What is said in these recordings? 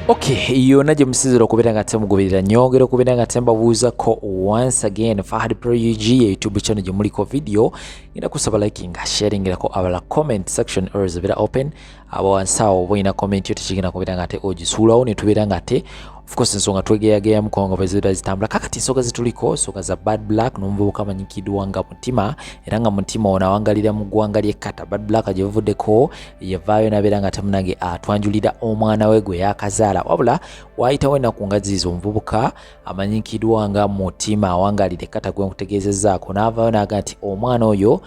Okay, yonna gye musinzira okubeera nga temugoberera, nyongera okubeera nga tembabuuzako once again, Fahad Pro UG ye YouTube channel gye muliko video. Ngenda kusaba likinga, sharingirako abala, comment section always ebeera open. Abo wansi awo oba olina comment yo, tekigenda kubeera nga ate ogisuulawo ne tubeera nga ate, of course, ensonga twegeyageyamu kubanga bwe zibeera zitambula. Kakati ensonga zituliko nsonga za Bad Black n'omuvubuka amanyikiddwa nga Mutima, era nga Mutima ono awangalira mu ggwanga ly'e Qatar. Bad Black gye buvuddeko yavaayo n'abeera nga temunange atwanjulira omwana we gwe yakazaala, wabula waayitawo ennaku nga ziizo, omuvubuka amanyikiddwa nga Mutima awangalira e Qatar gwe nkutegeezezzaako n'avaayo n'aga nti omwana oyo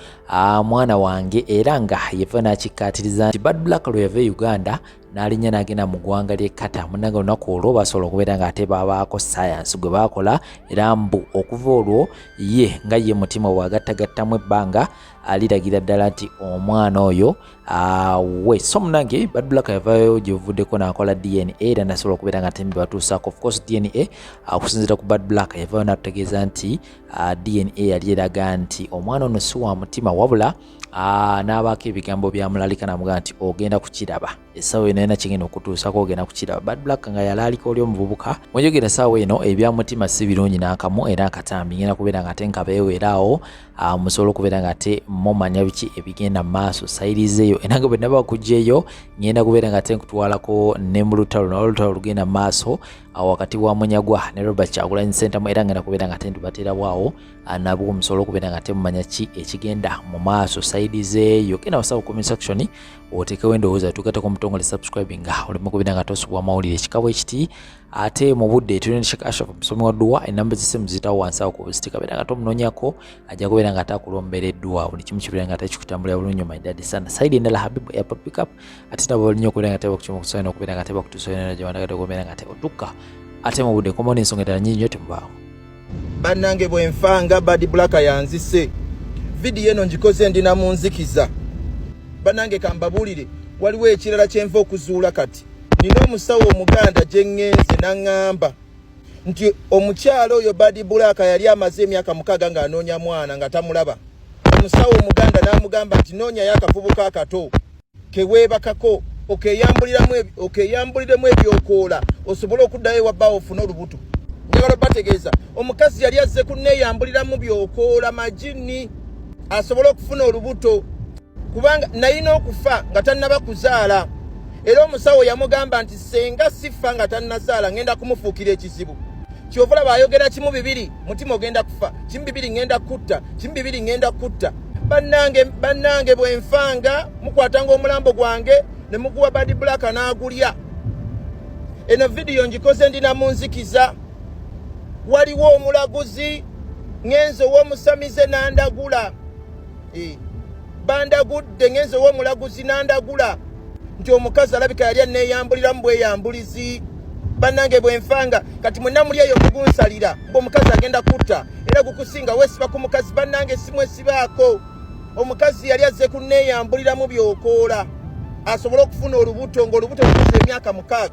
mwana wange, era nga yeva n'akikkaatiriza nti Bad Black lwe yava e Uganda n'alinnya n'agenda mu ggwanga ly'e Qatar, munnange, olunaku olwo basobola okubeera nga ate babaako sayansi gwe baakola, era mbu okuva olwo ye nga ye Mutima bw'agattagattamu ebbanga aliragira ddala nti omwana oyo we. So munange, Bad Black yavaayo gyebuvuddeko n'akola DNA era nasobola okubeera nga tembi batuusaako. Of course, DNA, okusinziira ku Bad Black, yavaayo n'atutegeeza nti DNA yali eraga nti omwana ono si wa Mutima, wabula n'abaako ebigambo byamulalika namugamba nti ogenda kukiraba essaawa eno, yena kigenda okutuusako, ogenda kukiraba. Bad Black nga yalaalika oli omuvubuka. Mwenjogera essaawa eno, ebya Mutima si birungi n'akamu, era akatambi ngenda kubeera nga ate nkabeeweeraawo, musobole okubeera nga ate mumanya biki ebigenda mu maaso sayirizeeyo. Era nga bwe naba kujjaeyo, ngenda kubeera nga ate nkutwalako ne mu lutalo, naye olutalo lugenda mu maaso wakati wa Munyagwa ne Robert Kyagulanyi Ssentamu, era ngenda kubeera nga ate ntubateerabwawo nabwo musobole okubeera nga temumanya ki ekigenda mu maaso side zeeyo. Genda wasawo comment section oteekewo endowooza, tugateko omutongole, subscribing nga oleme kubeera nga tosubwa amawulire ekikabo ekiti ate mu budde. Tulina Sheikh Ashraf, omusomi wa dduwa, enamba z'essimu ziyitawo wansi awo ku busitika, beera nga tomunoonyako, ajja kubeera nga atakulombera edduwa, buli kimu kibeera nga tekikutambulira bulungi maidadi sana. Side endala, Habibu Airport Pickup, ate nabo balinyo okubeera nga tebakukima okusobola okubeera nga tebakutuusa gye wandagade okubeera nga te otukka ate mu budde. Komona ensonga endala nyingi nnyo, temubaawo. Bannange, bwenfanga Bad Black yanzise. Vidiyo eno ngikoze ndina mu nzikiza. Bannange, kambabuulire, waliwo ekirala kyenva okuzuula kati. Nina omusawo omuganda gye ŋŋenze n'aŋŋamba nti omukyalo oyo Bad Black yali amaze emyaka 6 ng'anoonya mwana nga tamulaba. Omusawo omuganda n'amugamba nti noonyayo akavubuka akato keweebakako, okeyambuliremu ebyokoola, osobole okuddayo ewa bbaawo ofune olubuto. Njagala obategeeza, omukazi yali azze kuneeyambuliramu byokoola magini asobole okufuna olubuto, kubanga nalina okufa nga tannaba kuzaala. Era omusawo yamugamba nti senga sifa nga tannazaala, ngenda kumufuukira ekizibu. Kyova olaba ayogera kimu bibiri, Mutima ogenda kufa, kimu bibiri ngenda kutta, kimu bibiri ngenda kutta. Bannange, bannange, bwenfanga mukwatanga omulambo gwange ne muguwa Bad Black n'agulya. Eno vidiyo ngikoze ndina mu nzikiza. Waliwo omulaguzi ngenze ow'omusamize n'andagula, bandagudde ngenze ow'omulaguzi n'andagula nti omukazi alabika yali aneeyambuliramu bweyambulizi. Bannange, bwenfanga kati mwenna muli eyo mugunsalira omukazi agenda kutta, era gukusinga weesiba ku mukazi. Bannange, simwesibaako. Omukazi yali azze kuneeyambuliramu byokoola asobole okufuna olubuto, ng'olubuto lumaze emyaka 6.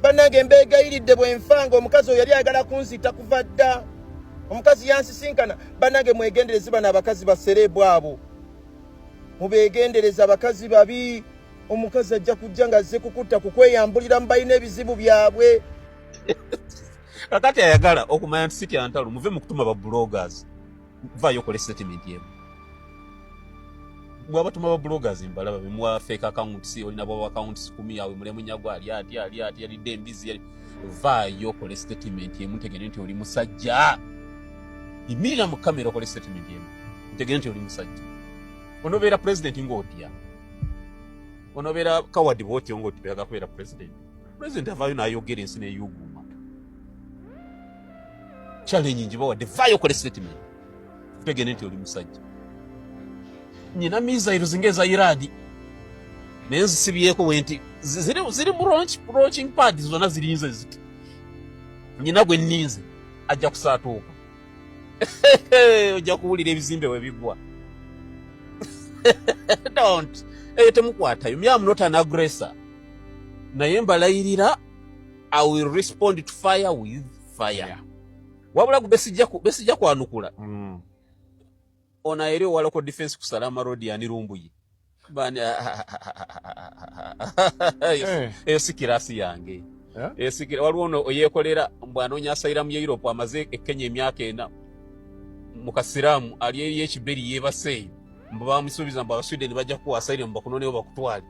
Bannange, mbeegayiridde, bwenfanga omukazi oyo yali ayagala kunzita kuva dda. Omukazi yansisinkana. Bannange, mwegendereze bano abakazi basereebu abo, mubeegendereze, abakazi babi. Omukazi ajja kujja nga azze kukutta, kukweyambuliramu, balina ebizibu byabwe. Kakati ayagala okumanya nti sitya ntalo, muve mu kutuma ba bloggers, vaayo okole statement emu. Mwabatuma ba bloggers mbalaba, bemuwa fake accounts, olina bwa accounts 10 awe mulemu Nyagwa ali ati ali ati yalidde embizi yali. Vaayo okole statement emu ntegere nti oli musajja. Yimirira mu kamera okole statement emu ntegere nti oli musajja. Onobeera president ng'otya? Onobeera coward bwotyo ng'otibeeraga kubeera president? President avaayo n'ayogera, ensi neyuguuma. Challenge ngibawadde, vaayo okole statement tutegere nti oli musajja. Nyina missiles ng'eza Irani, naye nzisibyeko bwe nti ziri mu launching pad zonna zirinze ziti. Nyina gwe nninze ajja kusaatuuka, ojja kuwulira ebizimbe we bigwa. Don't, eyo temukwatayo. Me, am not an aggressor, naye mbalayirira, I will respond to fire with fire. Wabula besijja kwanukula. Ono eri owa local defense ku Salama Road, yani Lumbuye bani? Eh. Eyo si kirasi yange. Eh? Esikira waliwo ono oyekolera mbu anoonya asayiramu ye Europe, amaze e Kenya emyaka 4 mu kasiraamu, ali eri ekiberi yeebaseeyo, mbu bamusuubiza mbu Abasweden bajja kuwa asayiramu bakunoneyo bakutwale.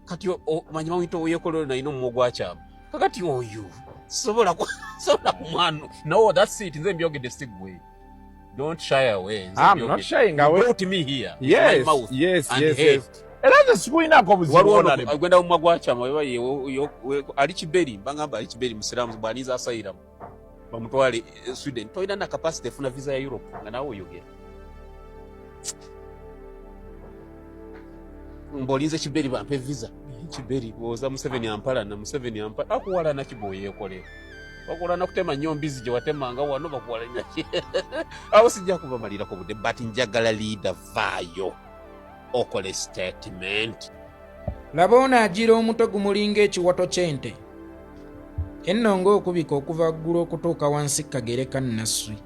Kati omanyi bamuyita oyekolera nalina omumwa gwakyama. Kakati oyo sobola kumwano. No, that's it. Nze mbyogedde, si gwe. Don't shy away. Nze I'm not mbyogedde. shying away. You brought me here with my Yes, mouth yes, and yes, head. yes. Era nze sikulinako obuzibu. Waliwo ono Honorable. agenda mumwa gwakyama weba ali kiberi, mbangamba ali kiberi musiraamu bw'aniza asayiramu bamutwale Sweden. Tolina na capacity efuna visa ya Europe nga naawe oyogera mbolinze kiberi bampe visa kiberi bwoza Museveni ampalana, Museveni ampalana, akuwalana kiboyeekolera bakuwalana kutema nnyo mbizi gye watemanga wano bakuwalana. Awo sijja kubamalirako budde, but njagala leader vaayo okole statement. Laba ono agira omutwe gumulinga ekiwato ky'ente enno ng'okubika okuva ggulu okutuuka wansi kagere ka Nasswi.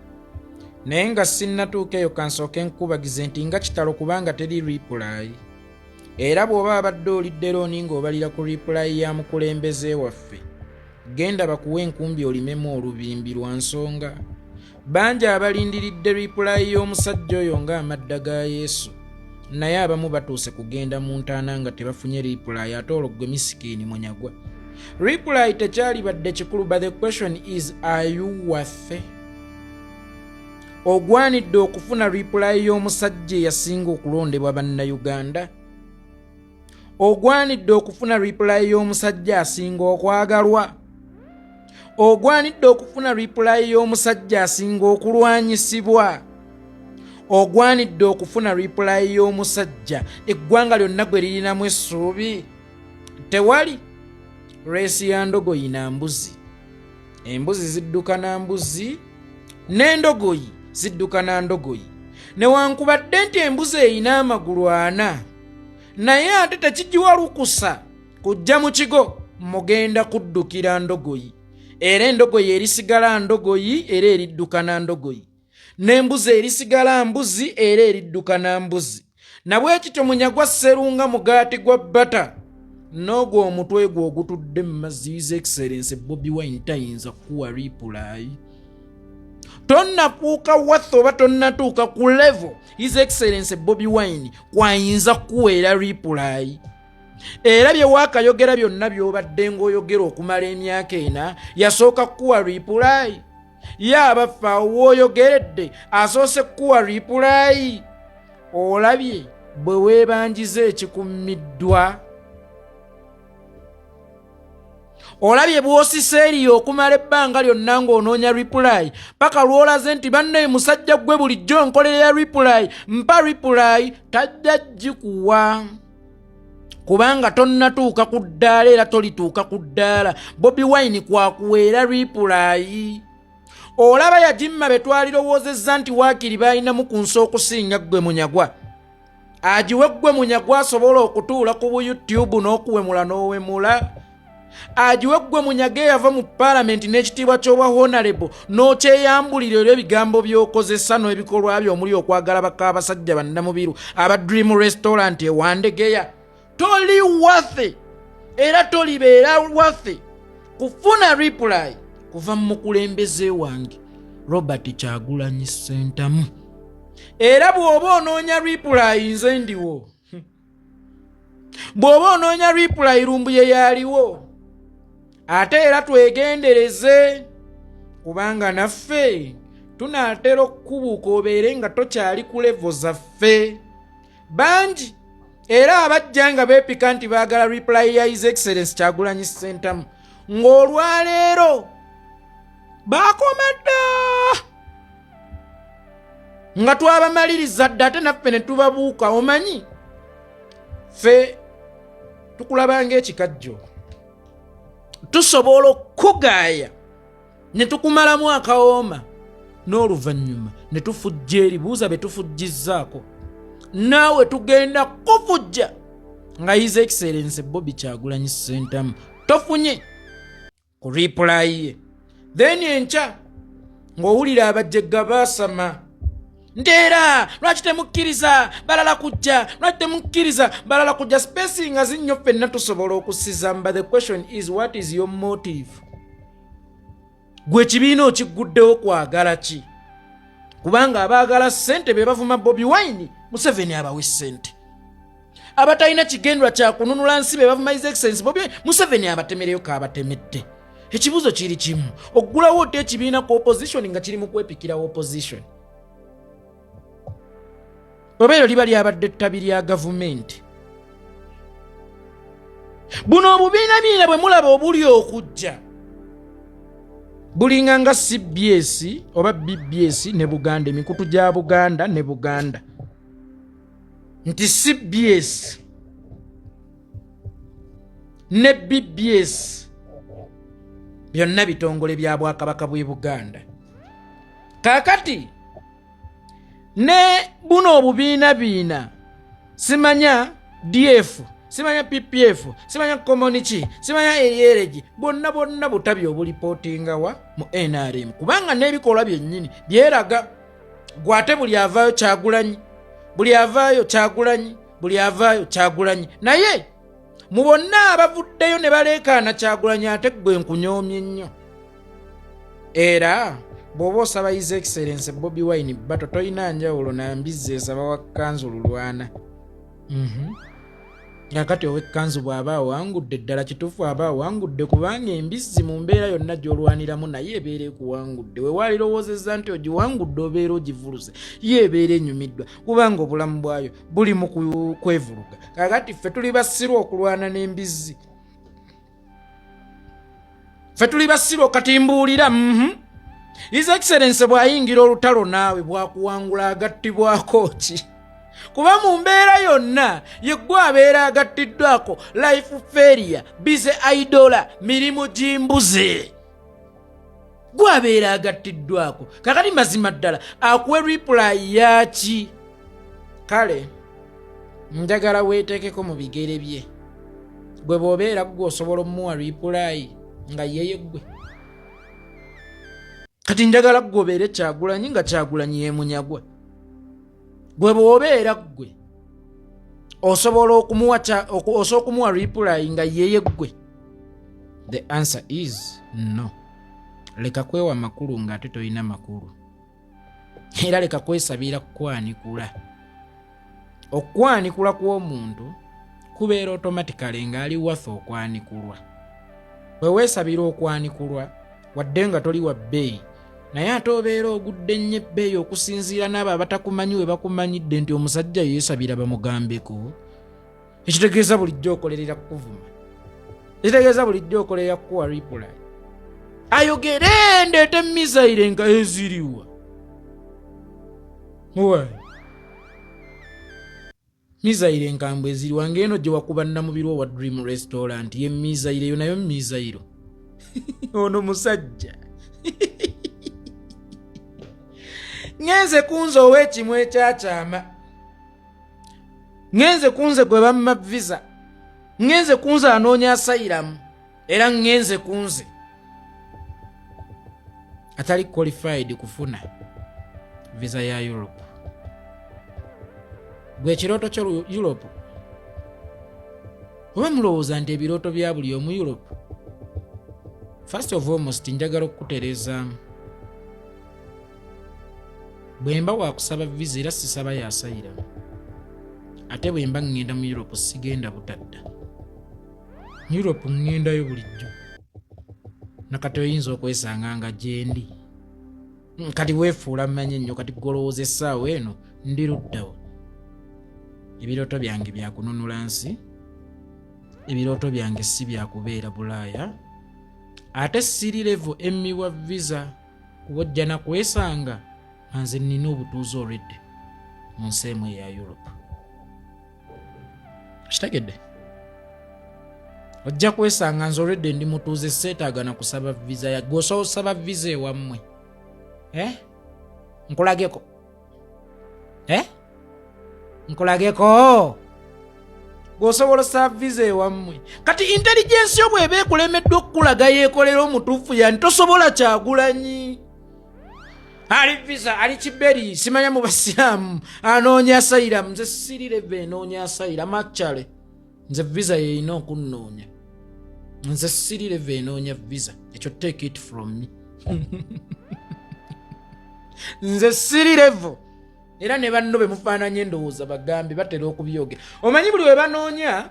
Naye nga sinnatuuka eyo, kansooke nkubagize nti nga kitalo kubanga teri reply. Era bw'oba abadde olidde looni ng'obalira ku reply ya mukulembeze waffe, genda bakuwe enkumbi olimemu olubimbi lwa nsonga. Bangi abalindiridde reply y'omusajja oyo ng'amadda ga Yesu, naye abamu batuuse kugenda mu ntaana nga tebafunye reply. Ate olwo gwe misikiini munyagwa, reply tekyalibadde kikulu. But the question is, are you worth, ogwanidde okufuna reply y'omusajja eyasinga okulondebwa Bannayuganda? Ogwanidde okufuna reply y'omusajja asinga okwagalwa? Ogwanidde okufuna reply y'omusajja asinga okulwanyisibwa? Ogwanidde okufuna reply y'omusajja eggwanga lyonna gwe lirinamu essuubi? Tewali race ya ndogoyi na mbuzi. Embuzi zidduka na mbuzi n'endogoyi zidduka na ndogoyi. Newankubadde nti embuzi erina amagulu 4, naye ate tekigiwa lukusa kujja mu kigo mugenda kuddukira ndogoyi. Era endogoyi erisigala ndogoyi era eridduka na ndogoyi, n'embuzi erisigala mbuzi era eridduka na mbuzi. Nabwekityo munyagwa Sserunga mugaati gwa bbata n'ogwo omutwe gwo ogutudde mu mazzi, His Excellence Bobi Wine tayinza kukuwa reply. Tonnafuuka worth oba tonnatuuka ku level His Excellence Bobi Wine kwayinza kukuweera reply. Era bye waakayogera byonna by'obadde ng'oyogera okumala emyaka 4, yasooka kukuwa reply? Ye abaffe, awo w'oyogeredde asoose kukuwa reply? Olabye bwe weebanjiza ekikummiddwa? Olabye bw'osisa eriyo okumala ebbanga lyonna ng'onoonya reply paka lw'olaze nti bannaye musajja gwe bulijjo nkolerera reply, mpa reply? Tajja gikuwa kubanga tonnatuuka ku ddaala era tolituuka ku ddaala Bobi Wine kwakuweera reply. Olaba yagimma be twalirowoozezza nti waakiri balinamu ku nsi okusinga ggwe munyagwa, agiwe ggwe munyagwa asobola okutuula ku bu YouTube n'okuwemula n'owemula. Agiwe ggwe munyaga eyava mu paalamenti n'ekitiibwa ky'obwa honorable n'okyeyambulira era ebigambo by'okozesa n'ebikolwa byo omuli okwagala baka abasajja bannamubiru aba Dream Restaurant ewandegeya. Toli worth era tolibeera worth kufuna reply kuva mu mukulembeze wange Robert Kyagulanyi Ssentamu. Era bw'oba onoonya reply, nze ndiwo. Bw'oba onoonya reply, Lumbuye yaliwo. Ate era twegendereze kubanga naffe tunaatera okukubuuka obeere nga tokyali ku level zaffe. Bangi era abajja nga beepika nti baagala reply ya His Excellence Kyagulanyi Ssentamu, ng'olwaleero baakoma dda nga twabamaliriza dda, ate naffe ne tubabuuka. Omanyi ffe tukulaba ng'ekikajjo, tusobola okukugaaya ne tukumalamu akawooma n'oluvannyuma ne tufujja eribuuza be tufujjizzaako. Naawe tugenda kufujja nga His Excellence Bobi Kyagulanyi Ssentamu tofunye ku reply ye. Then enkya ng'owulira abajjegga baasama. Nti era lwaki temukkiriza balala kujja, lwaki temukkiriza balala kujja? Space nga zinnyo, ffenna tusobola okusiza. But the question is, what is your motive? Gwe ekibiina okigguddewo kwagala ki? Kubanga abaagala ssente be bavuma Bobi Wine, Museveni abawe ssente. Abatalina kigendwa kya kununula nsi be bavuma His Excellence Bobi Wine, Museveni abatemereyo kaabatemedde. Ekibuuzo kiri kimu, oggulawo otya ekibiina ku opposition nga kiri mu kwepikira opposition? Oba eryo liba lyabadde ettabi lya gavumenti? Buno obubiinabiina bwe mulaba obuli okujja bulinga nga CBS oba BBS ne Buganda, emikutu gya Buganda ne Buganda, nti CBS ne BBS byonna bitongole bya Bwakabaka bw'e Buganda. Kaakati ne buno obubiinabiina, simanya DF, simanya PPF, simanya common ki, simanya eryeregi, bwonna bwonna butabi obulipootingawa mu NRM, kubanga n'ebikolwa byennyini byeraga. Gwate buli avaayo Kyagulanyi, buli avaayo Kyagulanyi, buli avaayo Kyagulanyi. Naye mu bonna abavuddeyo ne baleekaana Kyagulanyi, ate ggwe nkunyoomye nnyo. Era bw'oba osaba His Excellence Bobi Wine bato, tolina njawulo na mbizzi esaba wa kkanzu lulwana. Kakati ow'ekkanzu bw'aba awangudde, ddala kituufu aba awangudde, kubanga embizzi mu mbeera yonna gy'olwaniramu naye ebeera ekuwangudde. We waalirowoozezza nti ogiwangudde, obeera ogivuluze, ye ebeera enyumiddwa, kubanga obulamu bwayo buli mu kwevuluga. Kakati ffe tuli basiru okulwana n'embizzi? Ffe tuli basiru? Kati mbuulira, His Excellence bw'ayingira olutalo naawe, bwakuwangula, agattibwako ki? Kuba mu mbeera yonna yeggwe abeera agattiddwako. Life failure, busy idler, mirimu gimbuze, gwe abeera agattiddwako. Kakati mazima ddala akuwe reply yaki? Kale njagala weeteekeko mu bigere bye. Gwe bw'obeera gwe, osobola omuwa reply nga yeye gwe? Kati njagala gwe obeere Kyagulanyi nga Kyagulanyi yemunyagwa. Gwe bw'obeera ggwe, osobola okumuwa osobola okumuwa reply nga yeye ggwe? The answer is no. Leka kwewa makulu ng'ate tolina makulu, era leka kwesabira kukwanikula. Okwanikula kw'omuntu kubeera automatically ng'ali worth okwanikulwa. Bwe weesabira okwanikulwa wadde nga toli wa bbeeyi, naye ate obeera ogudde nnyo ebbeeyi okusinziira n'abo abatakumanyi we bakumanyidde nti omusajja yeesabira bamugambeko. Ekitegeeza bulijjo okolerera kukuvuma, ekitegeeza bulijjo okolerera kukuwa reply. Ayogere ndeete missile nga eziriwa? Why? Missile enkambwe eziriwa ng'eno gye wakuba Namubirwa owa Dream Restaurant? Ye missile eyo nayo missile. Ono musajja ŋŋenze kunze ow'ekimu ekyakyama, ŋŋenze kunze gwe bamma visa, ŋŋenze kunze anoonya asylum, era ŋŋenze kunze atali qualified kufuna visa ya Europe. Gwe ekirooto kyo Europe? Oba mulowooza nti ebirooto bya buli omu Europe? First of almost, njagala okukutereezaamu. Bwe mba wakusaba visa, era sisaba ya asylum. Ate bwe mba ŋŋenda mu Europe, sigenda butadda. Mu Europe ŋŋendayo bulijjo, nakati oyinza okwesanga nga gyendi. Kati weefuula mmanyi ennyo. Kati golowooza essaawa eno ndi luddawo? Ebirooto byange byakununula nsi, ebirooto byange si byakubeera Bulaaya. Ate siri level emmiwa visa, kuba ojja nakwesanga nga nze nnina obutuuze already mu nsi emu eya Europe. Kitegedde? Ojja kwesanga nze already ndi mutuuze, seetaaga na kusaba visa. Ya gwe osobola osaba visa ewammwe, eh? Nkulageko, eh? Nkulageko gweosobola osaba visa ewammwe. Kati intelligence yo bw'eba ekulemeddwa okukulaga yeekolera omutuufu, yani tosobola Kyagulanyi. Ali visa ali kiberi simanya mu basiraamu anoonya asayiramu. Nze siri leve enoonya asayiramu, actually nze visa yeyina okunnoonya. Nze siri leve enoonya visa, ekyo take it from me. Nze siri levo, era ne banno be mufaananya endowooza bagambe batera okubyogera. Omanyi buli we banoonya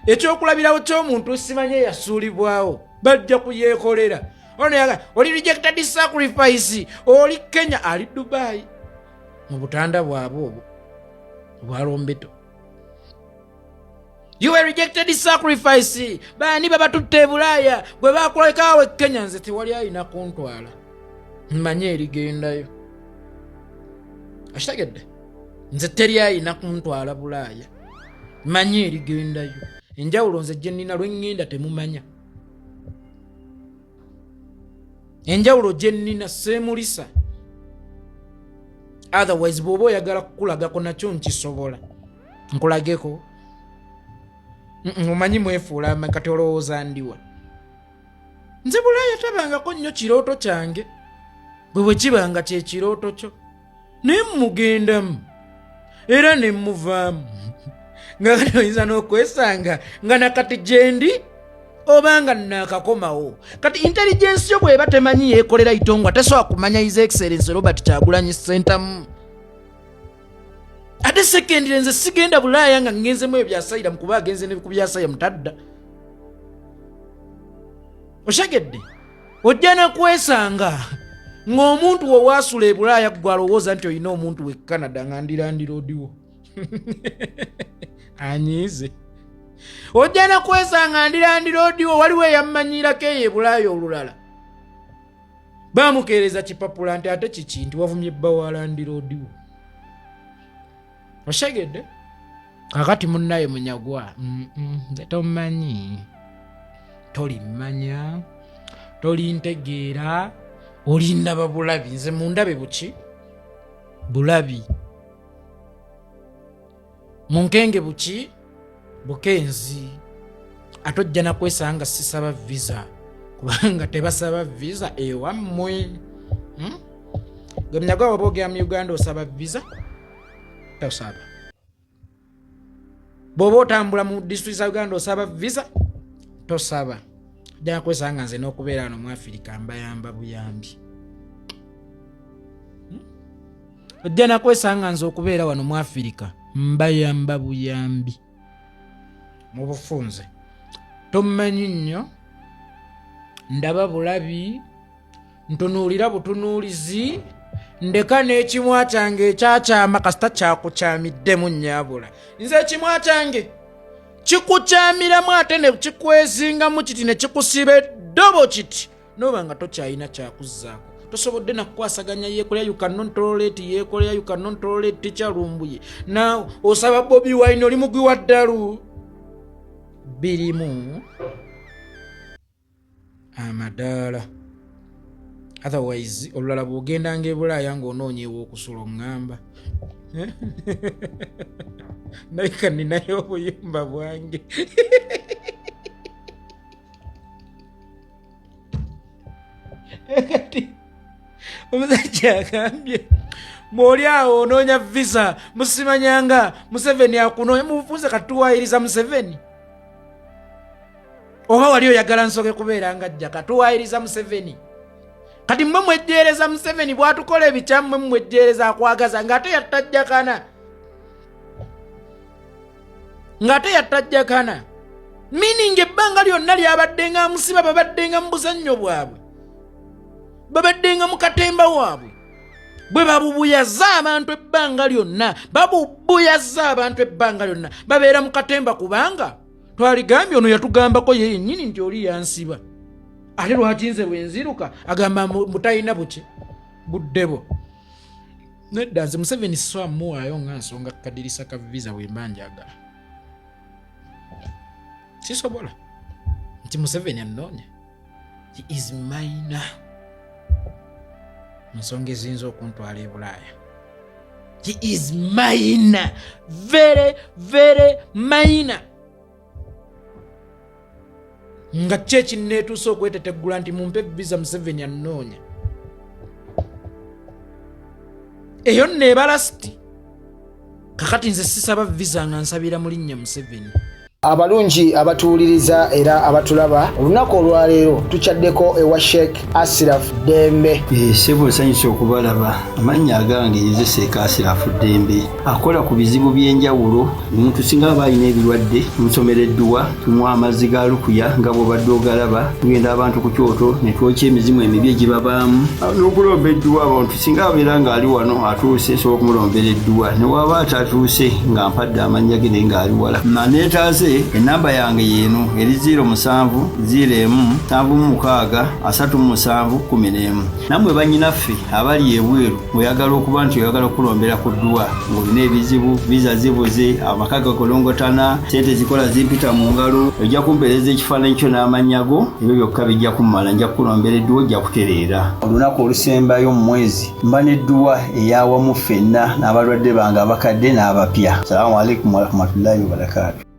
ekyokulabirawo ky'omuntu simanya eyasuulibwawo, bajja kuyeekolera. Oli rejected sacrifice, oli Kenya, ali Dubai mu butanda bwabwe obwo obwalombeto. You were rejected sacrifice. Baani babatutte e Bulaaya gwe bakulekaawo e Kenya? Nze tewali alina kuntwala, manye erigendayo. Akitegedde, nze teri alina kuntwala Bulaaya, manye erigendayo. Enjawulo nze gye nnina lwe ŋŋenda temumanya. Enjawulo gye nnina seemulisa. Otherwise bw'oba oyagala kukulagako nakyo nkisobola, nkulageko. Omanyi mwefuula kati olowooza ndiwa. Nze Bulaaya tabangako nnyo kirooto kyange, bwe bwe kibanga kye kirooto kyo naye mugendamu era ne muvaamu, nga kati oyinza n'okwesanga nga nakati gyendi oba nga naakakomawo. Kati intelligence yo bw'eba temanyi yeekolera itongwa, tesobola kumanya His Excellence Robert Kyagulanyi Ssentamu. Ate sekendire nze sigenda Bulaaya nga ngenzemu ebyasayiramu, kuba agenze ku byasayiramu tadda. Oshegedde, ojja nakwesanga ng'omuntu wo waasula e Bulaaya gwe alowooza nti olina omuntu we Canada nga ndirandira odiwo anyiize. Ojja nakwesanga ndirandira odiwo. Waliwo eyammanyiirako eyo e Bulaaya, olulala bamukeereza kipapula nti ate kiki, nti wavumye bba wa landira odiwo. Oshegedde, kakati munnaye Munyagwa, nze tomanyi, tolimanya, tolintegeera, olindaba bulabi. Nze mundabe buki bulabi, munkenge buki bukenzi. Ate ojja nakwesanga sisaba visa, kubanga tebasaba visa ewammwe. Gwe Munyagwa, waba ogera mu Uganda osaba visa? Tosaba. Bw'oba otambula mu district za Uganda osaba visa? Tosaba. Ojja nakwesanga nze n'okubeera wano mu Afirika mbayamba buyambi. Ojja nakwesanga nze okubeera wano mu Afirika mbayamba buyambi. Mu bufunze tomanyi nnyo, ndaba bulabi, ntunuulira butunuulizi, ndeka n'ekimwa kyange ekyakyama kasita kyakukyamiddemu. Nnyabula nze ekimwa kyange kikukyamiramu ate ne kikwezingamu kiti ne kikusiba eddobo kiti, noba nga tokyalina kyakuzzaako, tosobodde nakukwasaganya yeekolera. You cannot tolerate yeekolera, you cannot tolerate tekyalumbuye naawe osaba Bobi Wine, oli mugwi wa ddalu. Birimu amadaala. Otherwise olulala bw'ogendanga e Bulaaya ng'onoonya ew'okusula, oŋŋamba ndabika ninayo obuyumba bwange. Kati omusajja agambye mwoli awo onoonya visa, musimanyanga Museveni akunoonya. Mubufunze kati tuwayiriza Museveni, oba wali oyagala nsoke kubeera nga jjaka? Tuwayiriza Museveni. Kati mmwe mwejjeereza Museveni bwatukola ebikyammwe, mwejjeereza akwagaza ng'ate yattajjakana, ng'ate yattajjakana, meaning ebbanga lyonna lyabadde nga amusiba, babadde nga mu buzannyo bwabwe, babadde nga mu katemba waabwe bwe babubuyaza abantu ebbanga lyonna, babubuyaza abantu ebbanga lyonna, babeera mu katemba. Kubanga twaligambye ono yatugambako ye yennyini nti oli yansiba, ate lwaki nze bwenziruka agamba mutalina buki buddebo? Nedda, nze Museveni swa muwaayo nga nsonga kadirisa ka visa bwemba njagala. Sisobola nti Museveni anoonya. He is minor mu nsonga eziyinza okuntwala e Bulaaya. He is minor, very very minor. Nga ki ekinneetuusa okweteteggula nti mumpe visa, Museveni anoonya? Eyo nno eba lasiti. Kakati nze sisaba visa nga nsabira mu linnya Museveni. Abalungi abatuwuliriza era abatulaba, olunaku olwaleero tukyaddeko ewa Sheikh Asiraf Ddembe. Ssebo, nsanyuse okubalaba. Amannya agange nze Sheikh Asiraf Ddembe, akola ku bizibu by'enjawulo. Omuntu singa aba alina ebirwadde, tumusomera edduwa, tumuwa amazzi ga lukuya nga bw'obadde ogalaba. Tugenda abantu ku kyoto ne twokya emizimu emibi egibabaamu n'okulomba edduwa. Abantu singa abeera ng'ali wano atuuse, nsobola okumulombera edduwa, ne waba atatuuse nga mpadde amannya ge naye ng'ali wala naneetaase. Enamba yange yeeno eri 07 01 76 37 11. Nammwe bannyinaffe abali ebweru, ng'oyagala okuba nti oyagala okulombera ku dduwa, ng'olina ebizibu, viza zibuze, amaka gakolongotana, sente zikola zimpita mu ngalo, ojja kumpeereza ekifaananyi kyo n'amannya go. Ebyo byokka bijja kummala, nja kukulombera edduwa, ojja kutereera. Olunaku olusembayo mu mwezi mba n'edduwa eyawamu ffenna n'abalwadde bange abakadde n'abapya. Salaamu alaikum warahmatullahi wabarakaatu.